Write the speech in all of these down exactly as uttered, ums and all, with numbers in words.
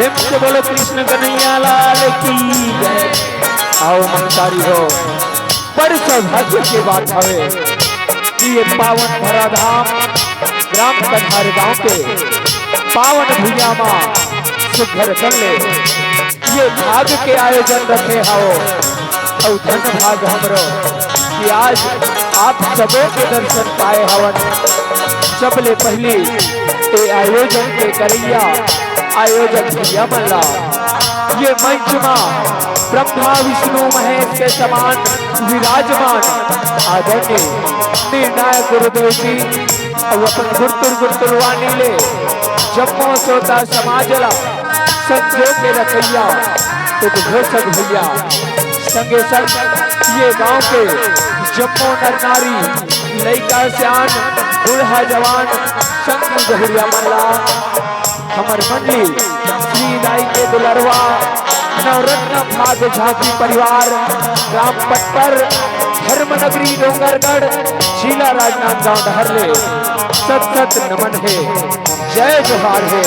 प्रेम से बोलो कृष्ण कन्हैया लाल की जय। आओ महतारी हो, बड़ सौभाग्य के बात हवे कि ये पावन धराधाम ग्राम कन्हार गांव के पावन भुइयां मा सुघर बन ले ये भाग के आयोजन रखे हव। अउ धन भाग हमरो कि आज आप सबो के दर्शन पाए हवन। सबले पहली ए आयोजन के करैया आयोजक भैया मन ला ये मंच मा ब्रह्मा विष्णु महेश के समान विराजमान आदरणीय निर्णायक गुरुदेव जी अउ अपन गुरतुर गुरतुर वाणी ले जम्मो श्रोता समाज ला संजो के रखैया उद्घोषक भैया, संगे संग ये गांव के जम्मो नर नारी, लइका सियान, बूढ़ा जवान, संग बहुरिया मन ला हमर मंडली श्री दाई के दुलरवा नवरत्न भाग झांकी परिवार, ग्राम पटपर, धर्मनगरी डोंगरगढ़, जिला राजनांदगांव डहर ले सत सत नमन हे, जय जोहार हे।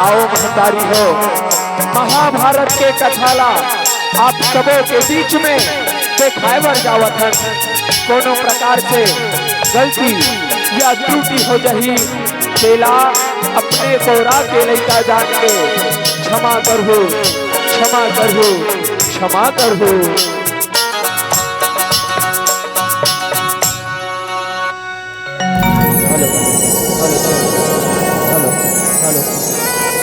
आओ महतारी हो, महाभारत के कथा ला आप सबो के बीच में देखाए बर जावत हन। कोनो प्रकार से गलती या त्रुटि हो जही, तेला अपने कोरा के लइका जान के क्षमा करहू, क्षमा करहू, क्षमा करहू। Hello, hello, hello, hello, hello,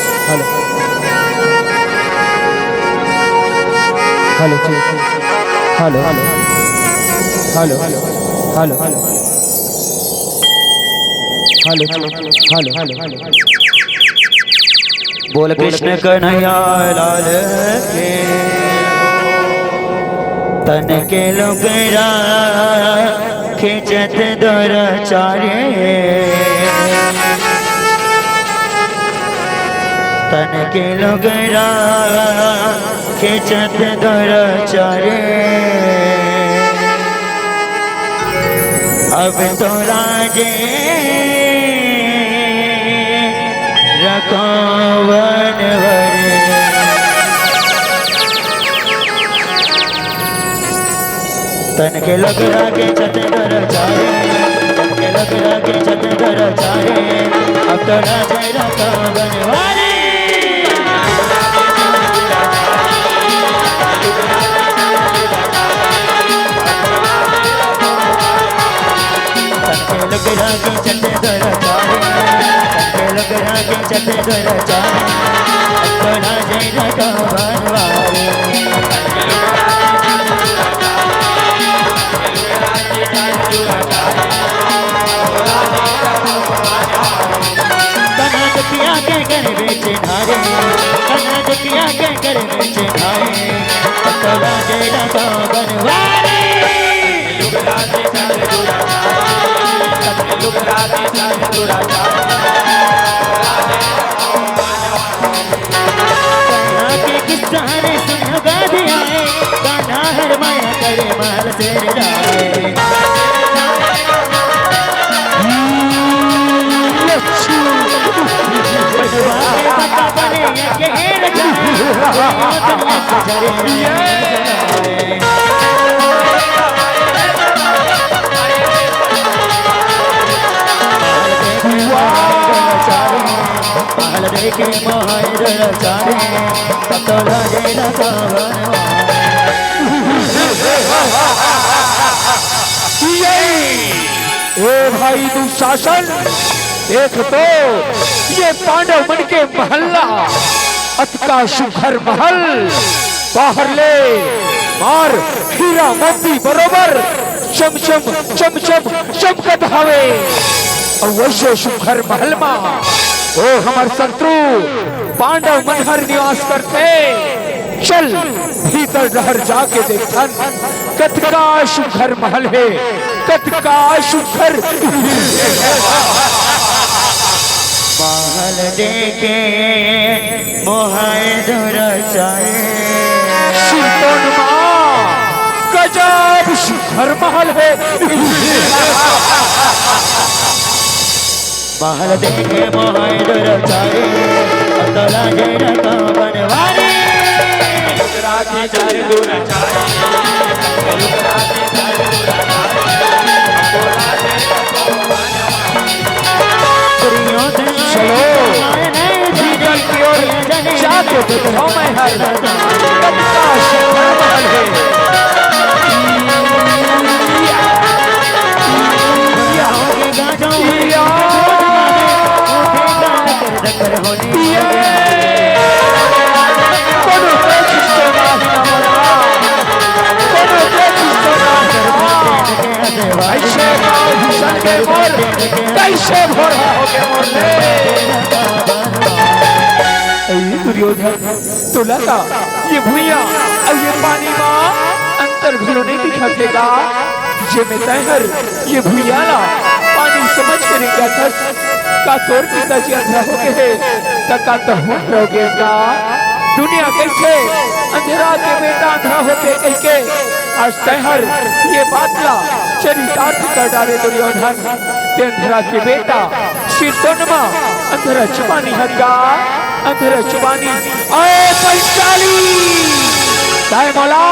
hello, hello, hello, hello, hello, hello, hello, hello, hello, hello. बोल कृष्ण कन्हैया लाल के। तन के लुगरा खींचत दुराचारी, तन के लुगरा खींचत दुराचारी। अब तो राजे रखो वनवर। तन के लुगरा खींचत दुराचारी, तन के लुगरा खींचत दुराचारी। अब तो राजे रखो वनवारी। तन के लुगरा खींचत दुराचारी, तन के लुगरा खींचत दुराचारी। अब तो राजे रखो वनवारी। कना दुखिया के घर में चिन्हारे, कना दुखिया के घर में चिन्हारे। अब तो राजे रखो वनवारी। कना के किस्सा रे सुन गा दिया है, गाना हर माया करे माल से रे जाए। ए भाई दुशासन, देख तो ये पांडव मन के महल ला, अतका सुघर महल, बाहर ले मार हीरा मोती बरोबर चमचम चमचम चमकत हवे। अउ वइसे सुघर महल मा ओ हमर शत्रु पांडव मन हर निवास करथे। चल भीतर डहर जाके देखथन, कतका सुघर महल हे, कतका सुघर। महल देखे मोहाय दुराचारी। सुरतोन मा गजब सुघर महल हे। महल देखे मोहाय दुराचारी। तोला जय रखो बनवारी। गुजराती चार गुना चार। चलो, भीतर की ओर जाके दिखाओ मैं हर कब का शहर महल है। ऐसे काल भूषण के मोर कैसे भोरा हो गए मोर ले। ए दुर्योधन, तोला का ये भुइयां अउ ये पानी मा अंतर घलो नहीं दिखत हे का? जे में तैं हर ये भुइयां ला पानी समझ के रेंगत हस, का तोर पिताजी अंधरा हो गए हे, त का तहूं अंधरा हो गए का? दुनिया कहिथे अंधरा के बेटा अंधरा होथे कहिके, आज तैं हर ये बात ला चरितार्थ कर डारे दुर्योधन। ते अंधरा के बेटा सिरतोन मा अंधरा चुबानी हस का, अंधरा चुबानी। अय पंचाली, तैं मोला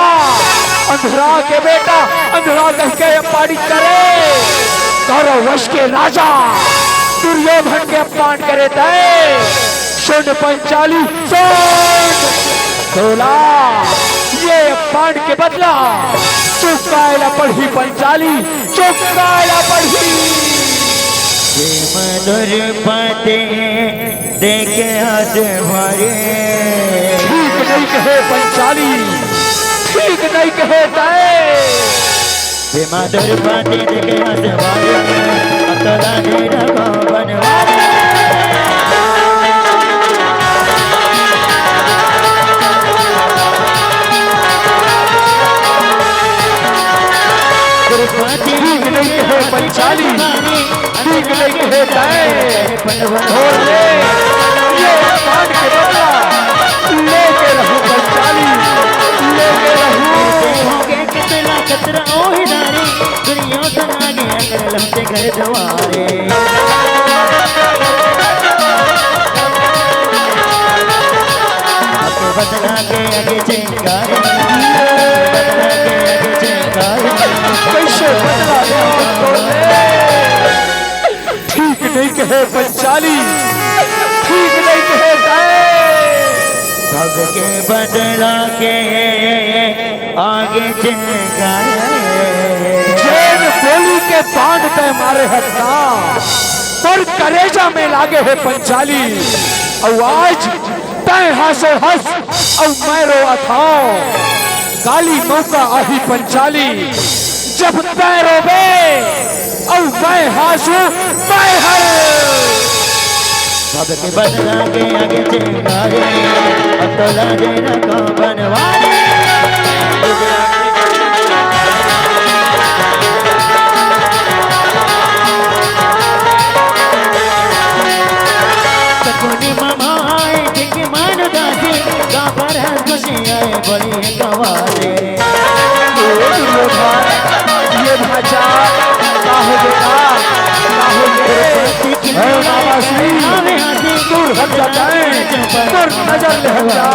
अंधरा के बेटा अंधरा कहिके अपमानित करे, कौरव वंश के राजा दुर्योधन के अपमान करे तैं। सुन पंचाली, सुन। तोला ये अपमान के बदला चुकाए ला पड़ही पंचाली, चुकाए ला पड़ही। प्रेम दुर्पति देखे हंस भरे। ठीक नहीं कहे पंचाली, ठीक नहीं कहे तैं। प्रेम दुर्पति देखे हंस भरे, अब तो राधे रखो बनवारी। ठीक नहीं कहे पंचाली, ठीक नहीं कहे तैं। और ले, ये अपमान के बदला लेके रहूं पंचाली, लेके रहूं। होगे कितना खतरा ओ हिदारी, दुनिया तो आगे अगर लौटे घर द्वारे। बदला के आगे चिंगारी, बदला के आगे चिंगारी। कैसे बदला ले? ठीक नहीं कहे पंचाली, ठीक नहीं कहे तैं। भव के बदला के आगे चिंगारी। जेन गोली के बाण तैं मारे हस ना, तोर करेजा में लागे हे पंचाली। अउ आज तैं हाँसो हस अउ मैं रोवत हौं। काली मौका आही पंचाली, जब तैं रोबे अउ मैं हाँसू, मैं हर। सबके बदला के आगे चिंगारी, अब तो लाजे रखो बनवारी। सकुनी मामा आए, जिनकी मान उदासी, गाँव पर हर खुशी आए, बड़ी है कवाली। ये दुर्योधन, ये भांचा, का हो बेटा, का हो ये? हे मामा श्री, दूर हट जा तैं, दूर नजर ले हट जा।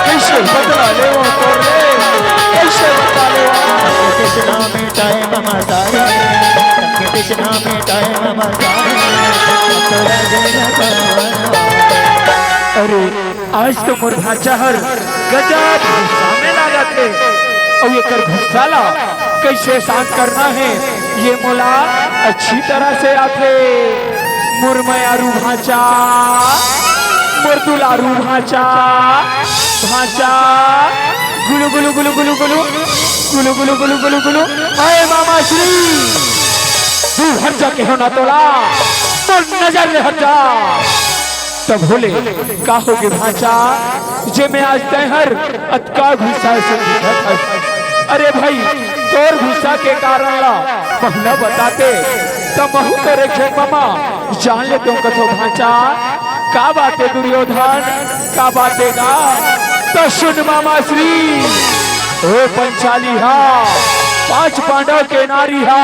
कैसे बदला लेवो तोर ले, कैसे बदला लेवो? कृष्णा में टाइम मसाई, कृष्णा में टाइम मसाई। अरे, आज तो मोर भांचा हर गजब गुस्सा में लागत हे। अउ एकर गुस्सा ला कैसे शांत करना हे, ये मोला अच्छी तरह से आथे। मोर मयारू भांचा, मोर दुलारू भांचा, भांचा, गुलु गुलु गुलु गुलु गुलु, गुलु गुलु गुलु गुलु गुलु। अय मामा श्री, दूर हट जा केहेंव ना तोला, मोर नजर ले हट जा। तब होले, का होगे भांचा, जे में आज तैं हर अतका गुस्सा से दिखत हस? अरे भाई, तोर गुस्सा के कारण ला महूं ना बतातेंव, त महूं तोर एक झन मामा जान लेतेंव कथों भांचा। का बात हे दुर्योधन, का बात हे गा? त सुन मामा श्री, ओ पंचाली हा, पांच पांडव के नारी हा,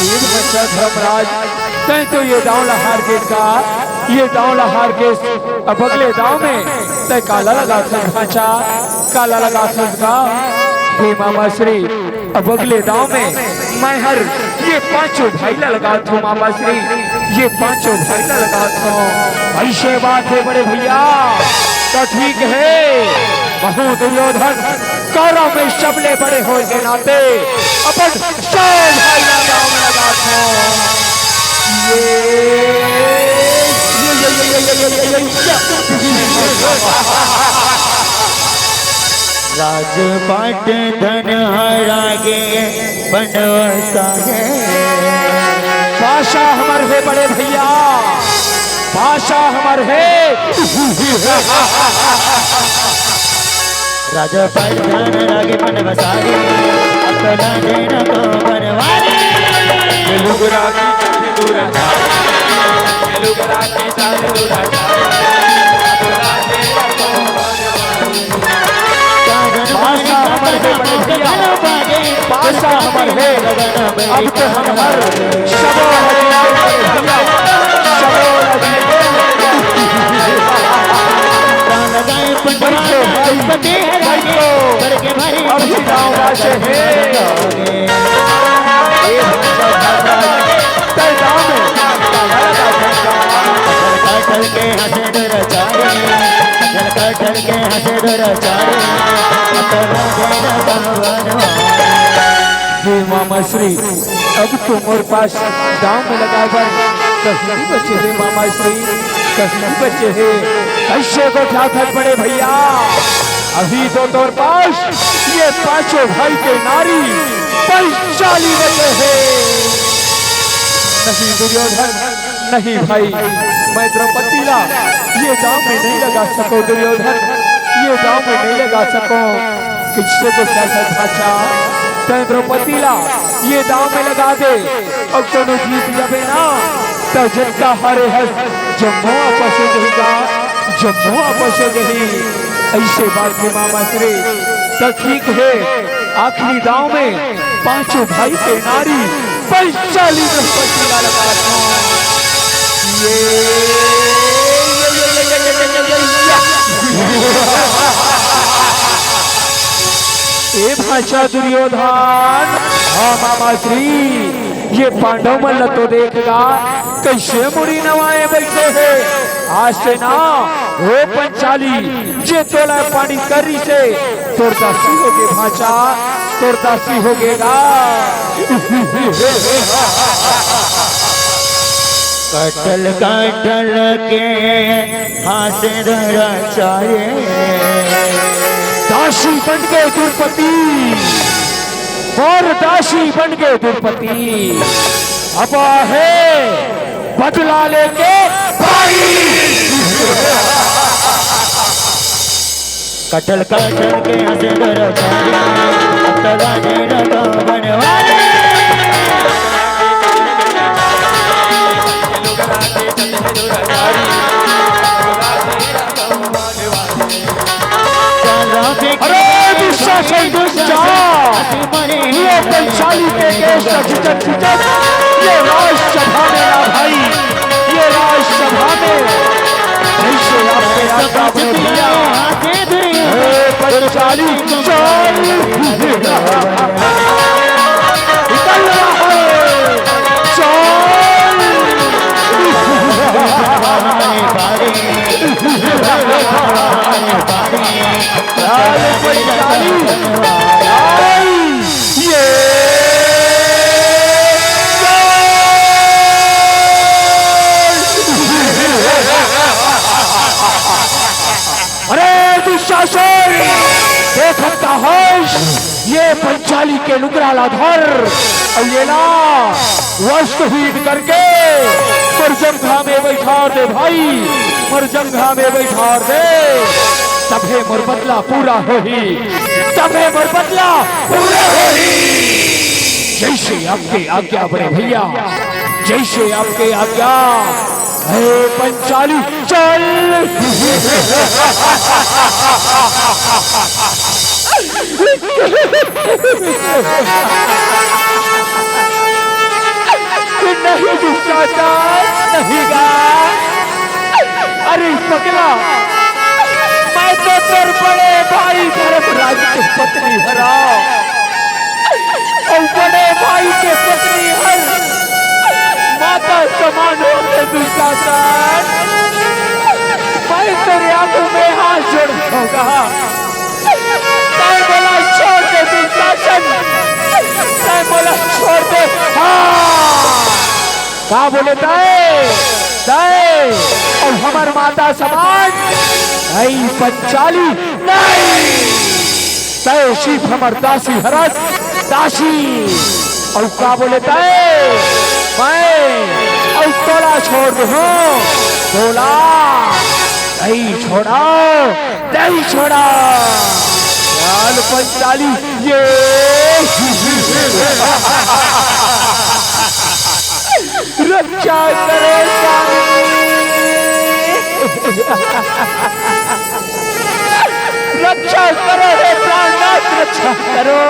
ए बच्चा धर्मराज, तैं तो ये दांव ला हार गेस का, ये दांव ला हार गेस। अब अगले दांव में तैं काला लगाथस भांचा, काला लगाथस का? हे मामा श्री, अब अगले दांव में मैं हर ये पांचों भाई ला लगाथों मामा श्री, ये पांचों भाई ला लगाथों। अइसे बात हे बड़े भइया, त ठीक हे। महूं दुर्योधन कौरव में सबले बड़े होय के नाते अपन सब भाई ला दांव में लगाथों। ये, ये, ये, ये, ये, ये, ये, ये, ये, ये, ये। राजपाट धन हरा गे बनवासा हे। पासा हमर हे बड़े भइया, पासा हमर हे। राजपाट धन हरा गे बनवासा हे, अब तो ना देना को बनवारी। ये लुगरा की चंद दूर हटा, ये लुगरा की चंद दूर हटा। पासा हमर हे बड़े भइया, पासा हमर हे। अब तो हमर सबो रजिया, सबो रजिया। बैठो भाई, बैठो। अब गाँव वासे हे। ए तै गाँव में काला लगा धंधा। कटल के हंसे दुराचारी, कटल के हंसे दुराचारी, कटल के हंसे दुराचारी। हे मामा श्री, अब तो मोर पास दांव में लगाए बर कहीं नहीं बचे हे मामा श्री, कहीं नहीं बचे हे। कइसे गोठियाथस बड़े भइया, अभी तो तोर पास ये पांचों भाई के नारी पैंतालीस बचे हे। नहीं दुर्योधन, नहीं भाई, मैं द्रौपदी ला ये दांव में नहीं लगा सकों दुर्योधन, ये दांव में नहीं लगा सकों। कइसे गोठियाथस भांचा, तैं द्रौपदी ला ये दांव में लगा दे अउ कोनो जीत जाबे ना, त जतका हारे हस जम्मो आपस हो जही गा, जम्मो आपस हो जही। अइसे बात हे मामा श्री, त ठीक हे, आखिरी दांव में पांचों भाई के नारी पैंतालीस द्रौपदी ला लगाथों। ये, ये, ये, ये, ये, ये, ये, ये, ये, ये। ए भांचा दुर्योधन, हाँ मामा श्री, ये पांडव मन ल तो देख गा, कइसे मुड़ी नवाए बइठे हे। आज से ना, ओ पंचाली, जे तोला पानी करी से, तोर दासी होगे भांचा, तोर दासी होगे गा। कटल कटल के हाँसे धरा चाहे। दासी बन के दुरपति, मोर दासी बन के दुरपति, अब हे बदला लेके भाई। कटल कटल के हाँसे धरा चाहे, अब तला दे रखा बनवारी। अरे दुशासन दुष्ट, ये पंचाली के केश का खिंचत खिंचत ये राजसभा में ना भाई, ये राजसभा में जैसे आपके आज्ञा बने भैया। हे पंचाली चल, निकल रहा है, चल। अरे पंचाली, ये अरे दुशासन, देखत का हस, ये पंचाली के लुगरा ला धर, अउ ये ला वस्त्रहीन करके मोर जंघा में बइठार दे भाई, मोर जंघा में बइठार दे, तभे मोर बदला पूरा होही, तभे मोर बदला पूरा होही। जैसे आपके आज्ञा बड़े भैया, जैसे आपके आज्ञा। हे पंचाली चल। नहीं दुशासन, नहीं गा। अरे पगला, मैं तो तोर बड़े भाई धर्मराज के पत्नी हरंव। अउ बड़े भाई के पत्नी हर माता समान होथे दुशासन। मैं तोरे आगू में हाथ जोड़त हंव गा। तैं मोला छोड़ दे दुशासन, तैं मोला छोड़ दे। हाँ। का बोले तैं? तैं अउ हमर माता समान? नहीं पंचाली, नहीं। तैं सिर्फ हमर दासी हरस, दासी। अउ का बोले तैं? मैं अउ तोला छोड़ देहूं, तोला नहीं छोड़ा, नहीं छोड़ा। लाल पंचाली ये। रक्षा करो स्वामी, रक्षा करो हे प्राणनाथ, रक्षा करो।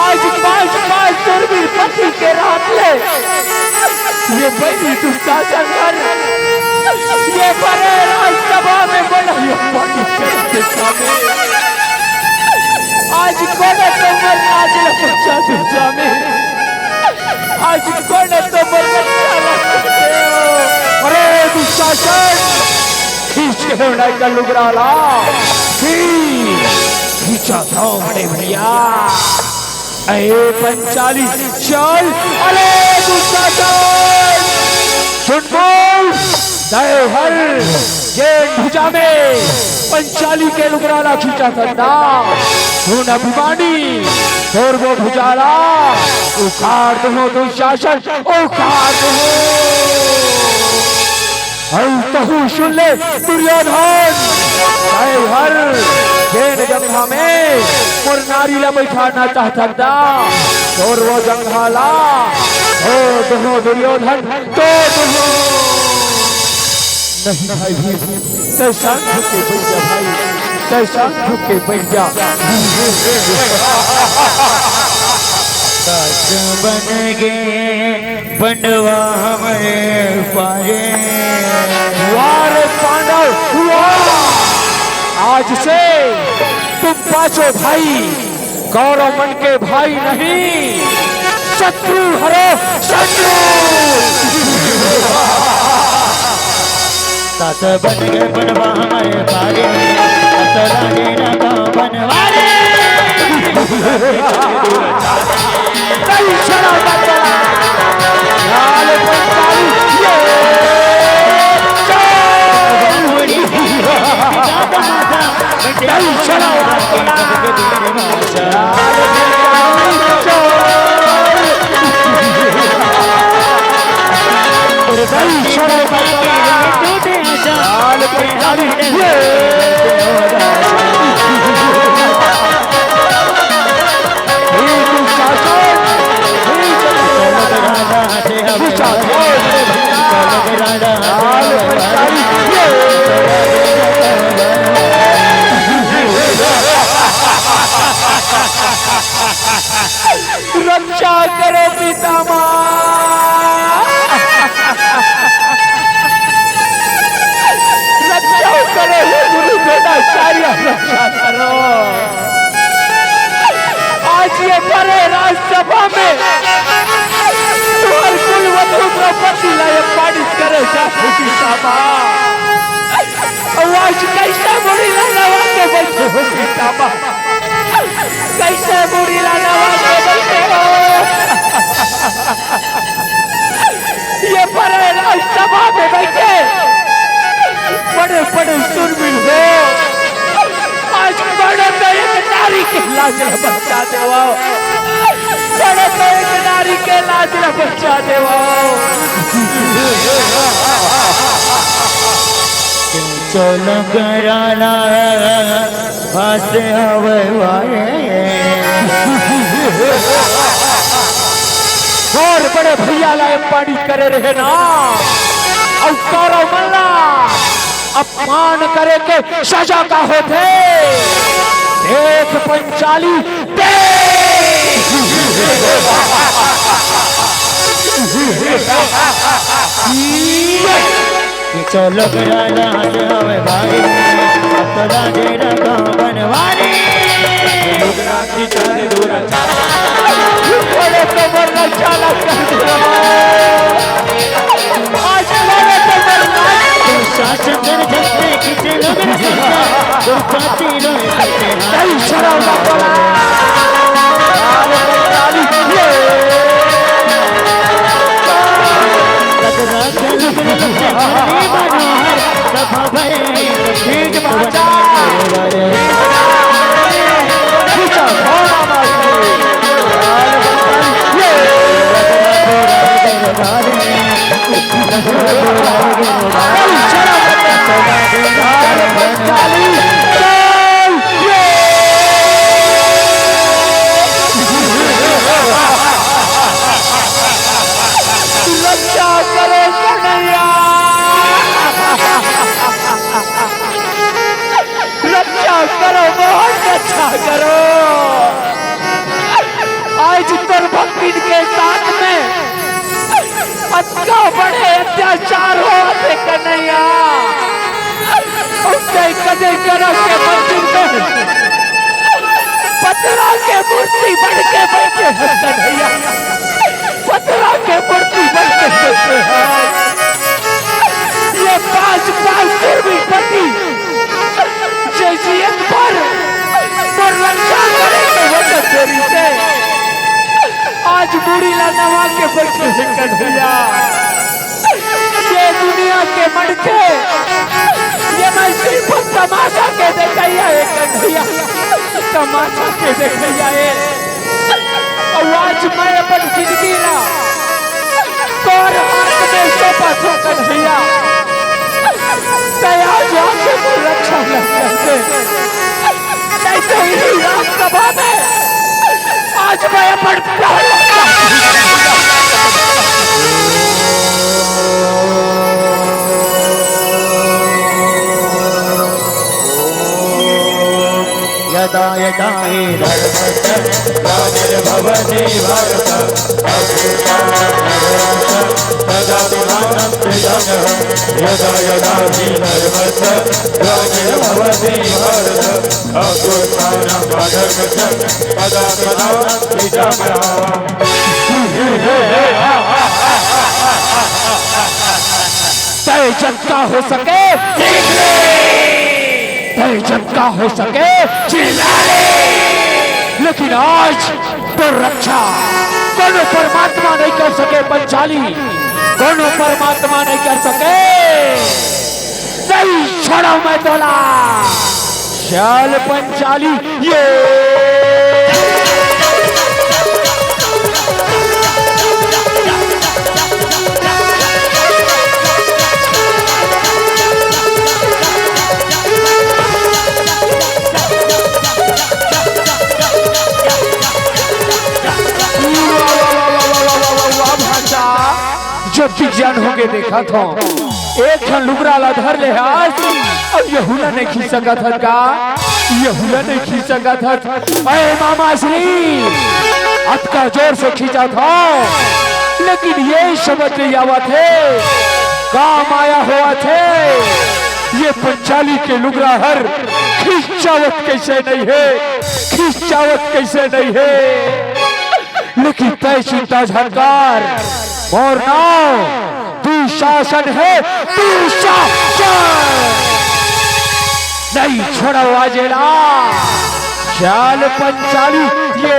आज पांच पांच सुरवीर पति के रहत ले ये बइरी दुशासन हर, ये बड़े राजसभा में बड़ा ये पानी करते स्वामी। आज कोने तो मोर राज ल बचा दे स्वामी। आज कोने तो मोर रक्षा ला। अरे दुशासन, खींच के हंव ना एकर लुगरा ला। खींच, खींचत हंव बड़े भैया। अरे पंचाली चल। अरे दुशासन, सुन बोल। दयहर जेन भुजा में पंचाली के लुगरा ला खींचत हस ना, सुन अभिमानी, तोर वो भुजा ला उखाड़ दूहूं दुशासन, उखाड़ दूहूं। अउ तहूं सुन ले दुर्योधन, दयहर जेन जंघा में मोर नारी ला बइठारना चाहत हस ना, तोर वो जंघा ला तोड़ दूहूं दुर्योधन। तो तुम नहीं भाई भीम, तैं शांत होके बैठ जा भाई, तैं शांत होके बैठ जा। दस बन गे बंटवा हमरे पारे। वाह रे पांडव, वाह! आज से तू बाँचो भाई, कौरव मन के भाई नहीं, शत्रु हरो शत्रु। सास बन के बनवा हमारे भागे, अतला देना का बनवारे। कई शराब बतला, लाल पंचाली, ये चोर। कई शराब बतला, लाल पंचाली, चोर। कई शराब बतला, लाल पंचाली, ये। रक्षा करो पितामह, रक्षा करो हे गुरु द्रोणाचार्य, रक्षा करो। आज ये बड़े राजसभा में तुम्हारे कुलवधू द्रौपदी ला ये पानी करे जाते पितामह। अउ आज कइसे मुड़ी ला नवा के बइठे हो पितामह, कइसे मुड़ी ला नवा के बइठे हो। ये बड़े राजसभा में बइठे बड़े बड़े सुरवीर हो, आज बड़े तो एक नारी के लाज ला बचा देवव, बड़े तो एक नारी के लाज ला बचा देवव। चलो कराना हंस हवे वाले। और बड़े भैया ला ये पानी करे रहे ना, अउ कौरव मन ला अपमान करे के सजा का होथे। देख पंचाली, देख। चलो कराना हंस हवे भाई, अब तो राजे रंगो बनवारी। बड़े कमर ला चाला कर दिया। आज बड़े कमर ला। शासन कर जगते किसे लोग रखा, दुर्पति लोग करते हैं। कई शराब वाला। रक्षा करो कन्हैया, रक्षा करो, बहुत रक्षा करो। आज तोर भक्तिन के साथ में अतका बड़े अत्याचार होवत हे कन्हैया। उठे कदे करा के मंदिर में पथरा के मूर्ति बन के बइठे हे कन्हैया, पथरा के मूर्ति बन के बइठे हे। ये पांच पांच सुरवीर पति जे जियत भर मोर रक्षा करे के वचन दे रिहिसे, आज मुड़ी ला नवा के बइठे हे कन्हैया। ये दुनिया के मनखे, ये मैं सिर्फ तमाशा के देखइया हे कन्हैया, तमाशा के देखइया हे। अउ आज मैं अपन जिंदगी ला तोर हाथ में सौंपत हों कन्हैया, तैं आज आके मोर रक्षा न करते, नहीं तो इही राजसभा में आज मैं अपन प्राण यदा यदा ग्लानिर्भवति भारत, अभ्युत्थानमधर्मस्य, तदात्मानं सृजाम्यहम्। यदा यदा हि धर्मस्य ग्लानिर्भवति भारत, अभ्युत्थानमधर्मस्य, तदात्मानं सृजाम्यहम्। तय जब का हो सके, तय जब का हो सके, चिल्ला ले। लेकिन आज तोर रक्षा कोनो परमात्मा नहीं कर सके पंचाली, कोनो परमात्मा नहीं कर सके। नहीं छोड़ा मैं तोला। चल पंचाली, ये। वाह, वाह, वाह, वाह, वाह, वाह, वाह, वाह, भांचा। जो विज्ञान होगे देखत हों, एक ठन लुगरा ला धर ले हस, अब यहू ला नहीं खींच सकत हस का? यहू ला नहीं खींच सकत हस। अरे मामा श्री, अतका जोर से खींचत हों, लेकिन ये समझ नहीं आवत हे, का माया होवत हे, ये पंचाली के लुगरा हर खींचावत कैसे नहीं हे, खींचावत कैसे नहीं हे। लेकिन तय चिंता झन कर, मोर नाव दुशासन हे, दुशासन। नहीं छोड़व आज एला, चल पंचाली, ये।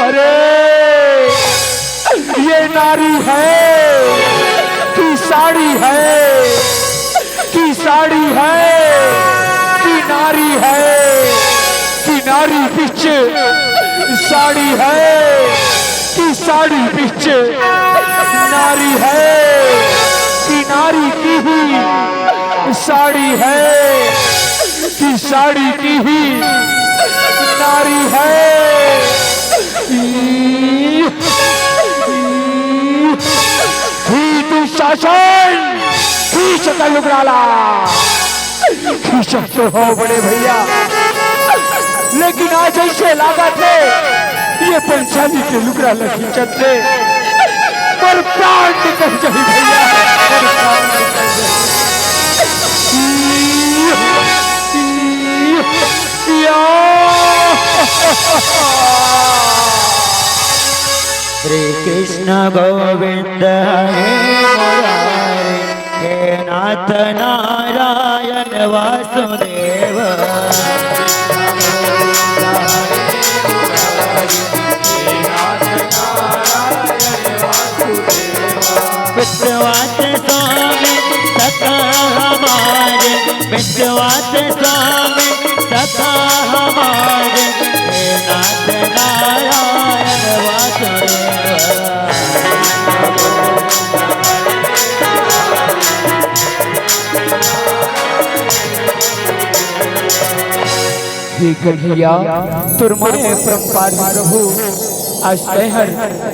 अरे, ये नारी है कि साड़ी है, कि साड़ी है, कि नारी है, कि नारी बीच साड़ी है, कि साड़ी बीच नारी है, कि नारी की ही साड़ी है, कि साड़ी की ही नारी है। ई, ई, ई, दुशासन, खींच के लुगरा ला। खींचत तो हो बड़े भैया, लेकिन आज ऐसे लागत हे, ये पंचाली के लुगरा ल खींचत हे, मोर प्राण निकल जाही भैया, मोर प्राण निकल जाही। या। श्री कृष्ण गोविंद हरे मुरारी, हे नाथ नारायण वासुदेव। विश्वास स्वामी सखा हमारे, विश्वास स्वामी सखा हमारे, हे नाथ नारायण वासुदेव। हे कन्हैया, तोर माया परम्पार प्रभु, आज तैं हर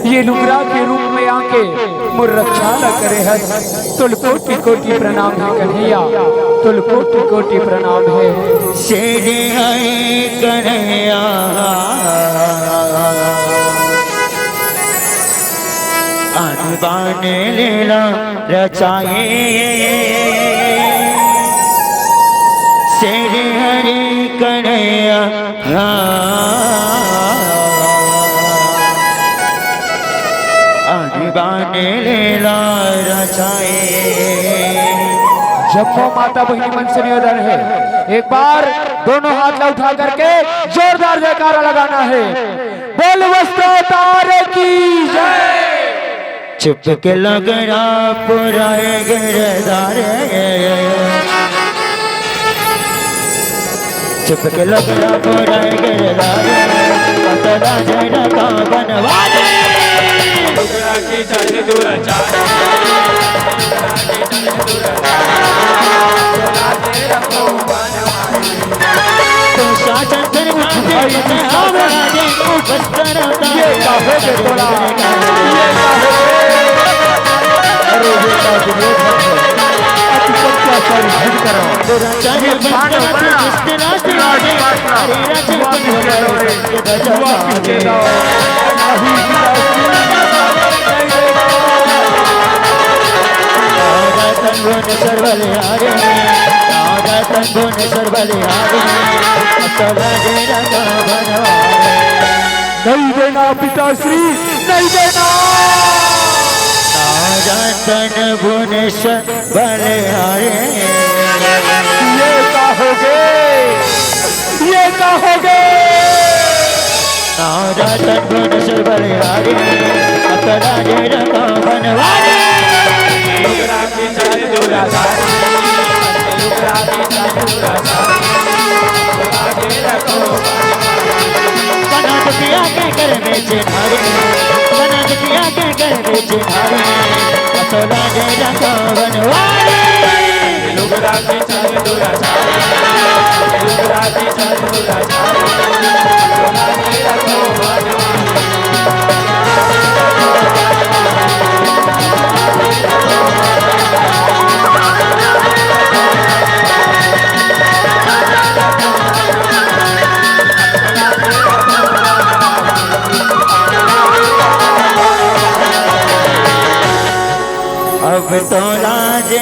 ये लुगरा के रूप में आके मोर रक्षा ला करे हस। तोल कोटि कोटि प्रणाम हे कन्हैया, तोल कोटि कोटि प्रणाम हे। शेर हरे कन्हैया, आन बान लीला रचाए। शेर हरे कन्हैया, हाँ। आन बान लीला रचाए। जम्मो माता बहिनी मन से निवेदन हे, एक बार दोनों हाथ ला उठा करके जोरदार जयकारा लगाना हे। बोल वस्त्र अवतार की जय। चुप के लुगरा पुराए गिरधारे, चुप के लुगरा पुराए गिरधारे, पतला झरका बनवारे। तो शासन धर्म के बचावे, बस्तर ये का हो गए तोला? ये का हो गए? अरे ये का दुर्योधन है। अति सत्याचारी भयंकर है। तेरा चाहे ये बाण बंदना बड़ा। दुष्ट राज राज राज। अरे राज हुआ किसके दौरे? हुआ किसके दौरे? अभी राजा तन भुवनेश्वर बलिहारी, राजा तन भुवनेश्वर बलिहारी, असला डेरा का बनवारी। नहीं देना पिताश्री, नहीं देना। राजा तन भुवनेश्वर बलिहारी। ये का हो गए? ये का हो गए? राजा तन भुवनेश्वर बलिहारी, असला डेरा का बनवारी। बना दुखिया के घर में चिन्हारी, बना दुखिया के घर में चिन्हारी, असला डेरा का बनवारी। अब तो राजे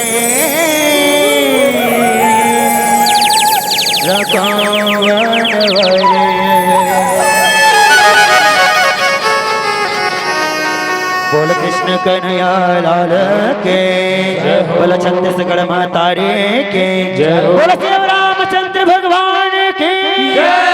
रघुवन वरे। बोल कृष्ण कन्हैया लाल के, जय हो। बोल छत्तीसगढ़ महतारी के, जय हो। बोल श्री रामचंद्र भगवान की, जय।